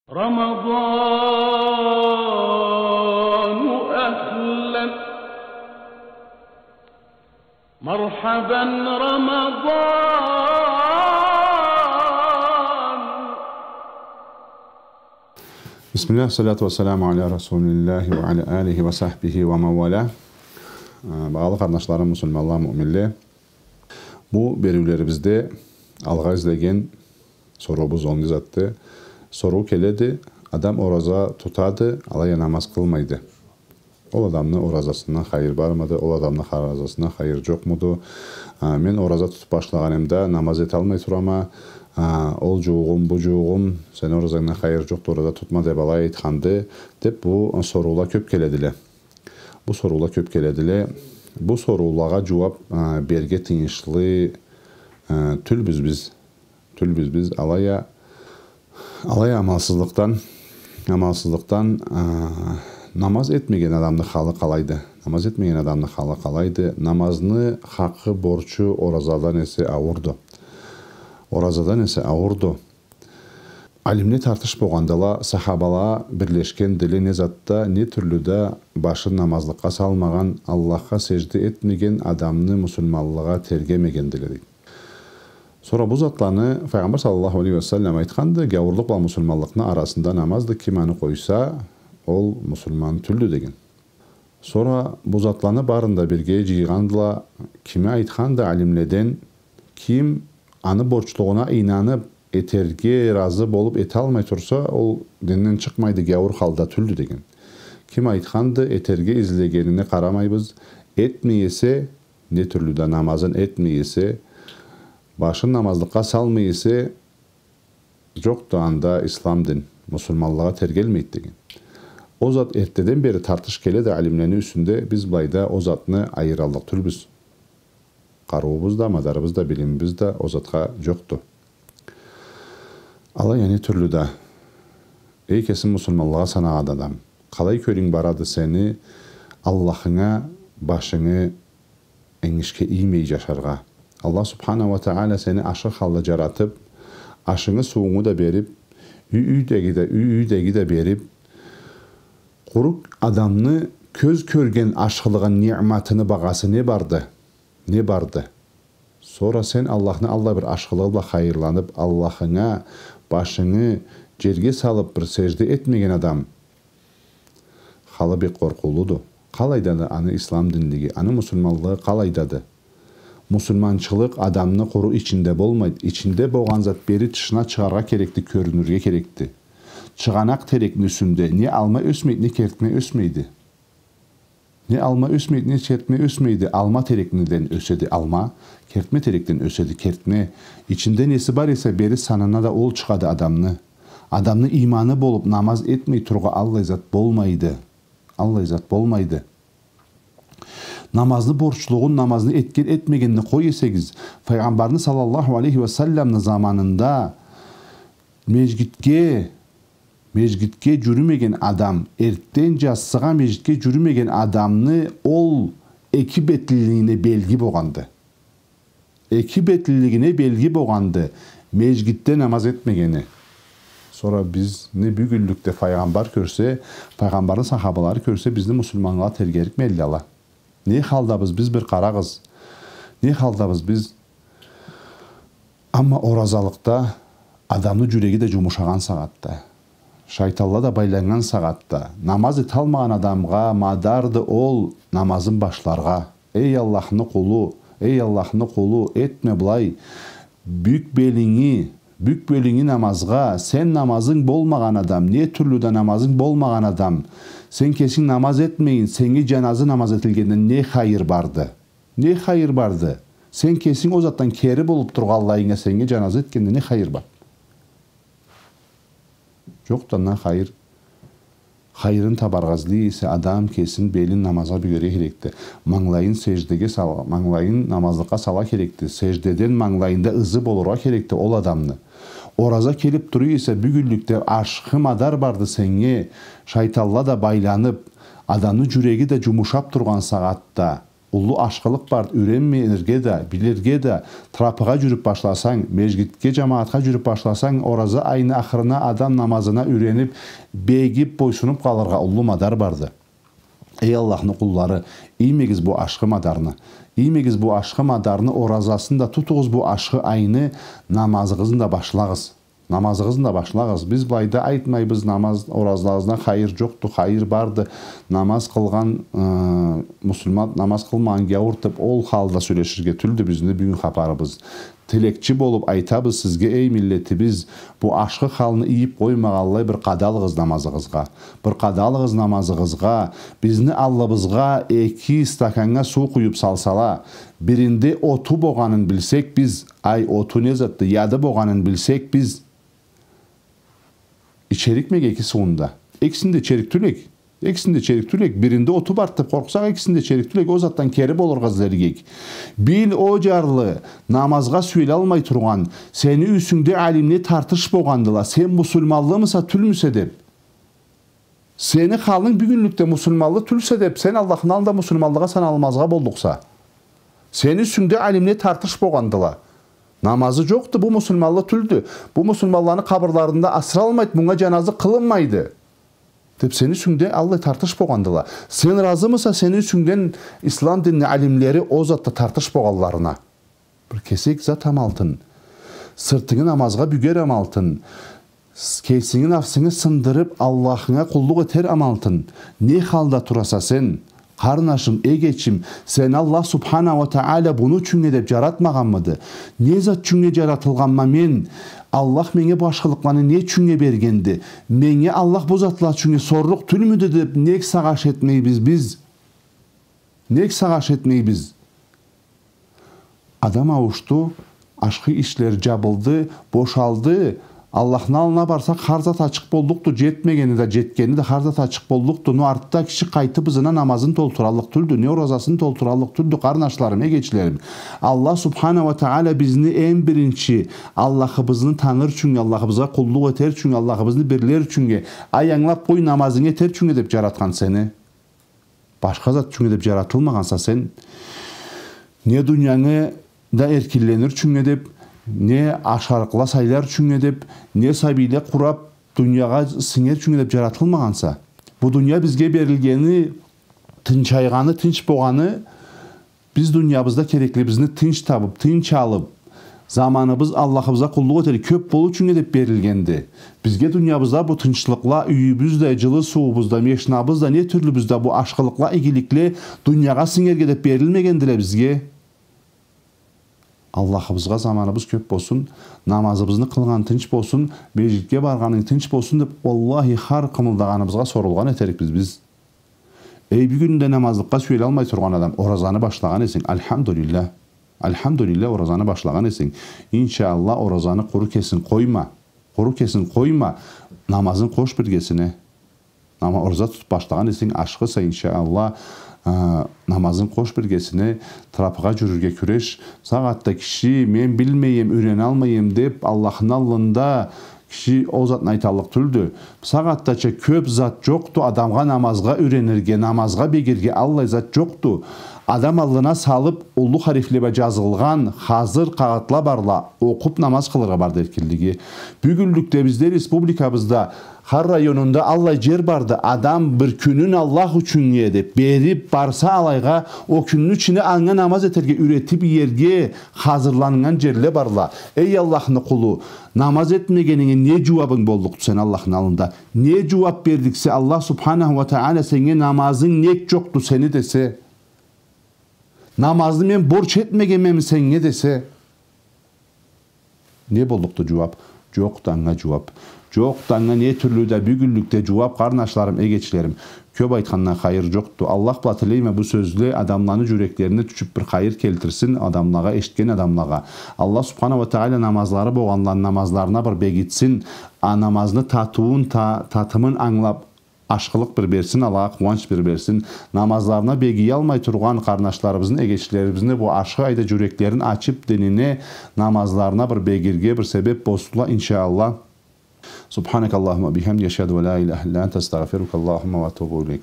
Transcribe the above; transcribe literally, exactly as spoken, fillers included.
رمضان أهلا، مرحبا رمضان. بسم الله، الصلاة والسلام على رسول الله وعلى آله وصحبه ومن والاه. Э, багъалы къарнашларым, муслиманла, муъминле. Бу бериулерибизде алгъа излеген соруубуз ол не затды? Соруу келеди, адам ораза тутады, алай а намаз къылмайды. Ол адамны оразасындан хайыр бармыды? Ол адамны оразасындан хайыр джокъмуду? А, мен ораза тутуп башлагъанымда намаз эталмай турама, а, ол джууугъум, бу джууугъум, сени оразангдан хайыр джокъду, ораза тутма деп алай айтханды, деп бу соруула кёп келедиле. Бу соруула кёп келедиле. Бу соруулагъа джууап, а, берирге тыйыншлы, а, тюлбюз биз. Тюлбюз биз. Алай а, алай а амалсызлыкъдан, амалсызлыкъдан, а, намаз этмеген адамны халы къалайды? Намаз этмеген адамны халы къалайды? Намазны хакъы, борчу оразадан эсе ауурду. Оразадан эсе ауурду. Алимле тартыш богъандыла, сахабала бирлешгендиле не затда, не тюрлю да башын намазлыкъгъа салмагъан, Аллахха сежде этмеген адамны муслиманлыгъы тергемегендиле, дейди. Сора бу затланы Файгъамбар саллаллаху алейхи ва саллам айтханды, гяуурлукъ бла муслиманлыкъны арасында намазды, ким аны къойса, ол муслиман тюлдю деген. Сора бу затланы барын да бирге джыйгъандыла, кими айтханды алимледен, ким аны борчлугъуна ийнанып, этерге разы болуп, эталмай турса, ол динден чыкъмайды, гяуур халда тюлдю деген. Ким айтханды, этерге излегенине къарамайбыз, этмей эсе, не тюрлю да намазын этмей эсе, башын намазлыкъгъа салмай эсе, джокъду анда ислам дин, муслиманлыгъы тергелмейди деген. Ол зат эртдеден бери тартыш келеди алимлени юсюнде, биз былайда ол затны айыраллыкъ тюлбюз. Къарыуубуз да, мадарыбыз да, билимибиз да ол затха джокъду. Алай а не тюрлю да, эй, кесин муслиманлыгъа санагъан адам, къалай кёлюнг барады сени Аллахынга башынгы энгишге иймей джашаргъа? Аллах субханаху ва тагъала сени ашхы халда джаратып, ашынгы, суунгу да берип, юй, юйдеги да, юй, юйдеги да берип, къуру адамны кёз кёрген ашхылыгъын, ниъматыны багъасы не барды? Не барды? Сора сен Аллахны аллай бир ашхылыгъы бла хайырланып, Аллахынга башынгы джерге салып бир сежде этмеген адам, халы бек къоркъуулуду. Къалайдады аны ислам динлиги, аны муслиманлыгъы къалайдады? Муслиманчылыкъ адамны къуру ичинде болмайды. Ичинде болгъан зат бери тышына чыгъаргъа керекди, кёрюнюрге керекди. Чыгъанакъ терекни юсюнде не алма ёсмейди, не кертме ёсмейди. Не алма ёсмейди, не кертме ёсмейди. Алма терекден ёседи алма, кертме терекден ёседи кертме. Ичинде неси бар эсе, бери санына да ол чыгъады адамны. Адамны иманы болуп, намаз этмей турургъа аллай зат болмайды. Аллай зат болмайды. Намазны борчлугъун, намазны этген, этмегенни къой эсегиз, Файгъамбарны саллаллаху алейхи ва салламны заманында межгитге, межгитге джюрюмеген адам, эртден джассыгъа межгитге джюрюмеген адамны ол эки бетлилигине белги богъанды. Эки бетлилигине белги богъанды межгитде намаз этмегени. Сора бизни бюгюнлюкде Файгъамбар кёрсе, Файгъамбарны сахабалары кёрсе, бизни муслиманлыгъы тергерикмедиле ала? Не халдабыз биз, бир къарагъыз. Не халдабыз биз? Амма оразалыкъда адамны джюреги да джумушагъан сагъатда, шайтанла да байланнган сагъатда, намаз эталмагъан адамгъа мадарды ол намазын башларгъа. Эй Аллахны къулу, эй Аллахны къулу, этме былай. Бюк белинги, бюк белинги намазгъа, сен намазынг болмагъан адам, не тюрлю да намазынг болмагъан адам, сен кесинг намаз этмейин, сеннге джаназы намаз этилгенден не хайыр барды? Не хайыр барды? Сен кесинг ол затдан кери болуп тургъанлайынга сеннге джаназы этгенде не хайыр бар? Джокъду андан хайыр. Хайырын табаргъа излей эсе адам кесин, белин намазгъа бюгерге керекди. Манглайын сеждеге сал-, манглайын намазлыкъгъа сала керекди. Сеждеден манглайында ызы болургъа керекди ол адамны. Ораза келип тура эсе, бюгюнлюкде ашхы мадар барды сеннге, шайтанла да байланып, адамны джюреги да джумушап тургъан сагъатда, Уллу ашхылыкъ барды, юренмейинирге да, билирге да, трапыгъа джюрюп башласанг, межгитге, джамагъатха джюрюп башласанг, ораза айны ахырына адам намазына юренип, бегип, бойсунуп къалыргъа уллу мадар барды. Эй Аллахны къуллары, иймегиз бу ашхы мадарны. Иймегиз бу ашхы мадарны, оразасын да тутугъуз бу ашхы айны, намазыгъызны да башлагъыз. Намазыгъызны да башлагъыз. Биз былайда айтмайбыз, намаз, оразаларыгъыздан хайыр джокъду, хайыр барды. Намаз къылгъан, э, муслиман, намаз къылмагъан гяуурду деп ол халда сёлеширге тюлдю бизни бюгюн хапарыбыз. Тилекчи болуп айтабыз сизге, эй миллетибиз, бу ашхы халны ийип къоймагъанлай бир къадалыгъыз намазыгъызгъа. Бир къадалыгъыз намазыгъызгъа. Бизни аллыбызгъа эки стаканнга суу къуюп салсала, биринде оту богъанын билсек биз, ай, оту не затды, яды богъанын билсек биз, ичерикмек эки сууну да. Экисин да ичерик тюлек. Экисин да ичерик тюлек. Биринде оту барды деп къоркъсакъ, экисин да ичерик тюлек. Ол затдан кери болургъа излерик. Бил, о джарлы, намазгъа сюелалмай тургъан, сени юсюнгде алимле тартыш богъандыла, сен муслиманлымыса, тюлмюсе деп. Сени халынг бюгюнлюкде муслиманлы тюлсе деп, сен Аллахны аллында муслиманлыгъа саналмазгъа боллукъса. Сени юсюнгде алимле тартыш богъандыла. Намазы джокъду, бу муслиманлы тюлдю. Бу муслиманланы къабырларында асыралмайды, мунга джаназы къылынмайды. Деп сени юсюнгде аллай тартыш богъандыла. Сен разымыса сени юсюнгден ислам динни алимлери ол затда тартыш богъанларына? Бир кесек зат амалтын. Сыртынгы намазгъа бюгер амалтын. С-, кесинги нафсынгы сындырып, Аллахынга къуллукъ этер амалтын. Не халда тураса сен? Къарнашым, эгечим, сени Аллах субхана уа тагъала муну ючюннге деп джаратмагъанмыды? Не зат ючюннге джаратылгъанма мен? Аллах меннге бу ашхылыкъланы не ючюннге бергенди? Меннге Аллах бу затла ючюннге сорлукъ тюлмюдю деп нек сагъыш этмейбиз биз? Нек сагъыш этмейбиз? Адам ауушду, ашхы ишлери джабылды, бошалды. Аллахны аллына барсакъ, хар зат ачыкъ боллукъду, джетмегени да, джетгени да, хар зат ачыкъ боллукъду. Но артда киши къайтып ызына намазын толтураллыкъ тюлдю, не оразасын толтураллыкъ тюлдю, къарнашларым, эгечлерим. Аллах субхана уа тагъала бизни эм биринчи Аллахыбызны таныр ючюннге, Аллахыбызгъа къуллукъ этер ючюннге, Аллахыбызны бирлер ючюннге, ай, ангылап къой, намазынгы этер ючюннге деп джаратхан сени. Башха зат ючюннге деп джаратылмагъанса сен, не дуниянгы да эркинленир ючюннге деп, не ашарыкъла сайлар ючюннге деп, не сабийле къурап, дуниягъа сингер ючюннге деп джаратылмагъанса. Бу дуния бизге берилгени, тынчайгъаны, тынч богъаны, биз дуниябызда кереклибизни тынч табып, тынч алып, заманыбыз Аллахыбызгъа къуллукъ этерге кёп болур ючюннге деп берилгенди. Бизге дуниябызда бу тынчлыкъла, юйюбюз да, джылы сууубуз да, машинабыз да, не тюрлюбюз да, бу ашхылыкъла, игиликле дуниягъа сингерге деп берилмегендиле бизге. Аллахыбызгъа заманыбыз кёп болсун, намазыбызны къылгъаны тынч болсун, межгитге баргъаны тынч болсун деп, уаллахи, хар къымылдагъаныбызгъа сорулгъан этерикбиз биз. Эй, бюгюн да намазлыкъгъа сюелалмай тургъан адам, оразаны башлагъан эсенг, альхамдулиллях. Альхамдулиллях, оразаны башлагъан эсенг. Иншааллах, оразаны къуру кесин къойма. Къуру кесин къойма. Намазын къош биргесине. Нама-, ораза тутуп башлагъан эсенг, ашхыса, иншааллах, а, намазын къош биргесине, трапыгъа джюрюрге кюреш. Сагъатда киши, мен билмейме, юреналмайма деп, Аллахны аллында киши ол затны айталлыкъ тюлдю. Сагъатдача кёп зат джокъду, адамгъа намазгъа юренирге, намазгъа бегирге аллай зат джокъду. Адам аллына салып, уллу харифле бла джазылгъан, хазыр къагъытла барла, окъуп намаз къылыргъа барды эркинлиги. Бюгюнлюкде бизде республикабызда хар районунда аллай джер барды, адам бир кюнюн Аллах ючюннге деп берип барса алайгъа, ол кюнню ичине анга намаз этерге юретип иерге хазырланнган джерле барла. Эй Аллахны къулу, намаз этмегенинге не джууабынг боллукъду сени Аллахны аллында? Не джууап берликсе, Аллах субханаху уа тагъала сеннге намазынг нек джокъду сени десе, намазны мен борч этмегенмеми сеннге десе, не боллукъду джууап? Джокъду анга джууап. Джокъду анга не тюрлю да бюгюнлюкде джууап, къарнашларым, эгечлерим. Кёп айтхандан хайыр джокъду. Аллах бла тилейме, бу сёзле адамланы джюреклерине тюшюп бир хайыр келтирсин адамлагъа, эшитген адамлагъа. Аллах субханаху уа тагъала намазлары богъанланы намазларына бир бегитсин. А намазны татыуун, та-, татымын ангылап, ашхылыкъ бир берсин, алагъа къууанч бир берсин. Намазларына бегиялмай тургъан къарнашларыбызны, эгечлерибизни бу ашхы айда джюреклерин ачып, динине, намазларына бир бегирге бир себеп болсунла, иншааллах. سبحانك اللهم وبحمدك، أشهد أن لا إله إلا أنت، أستغفرك اللهم وأتوب إليك.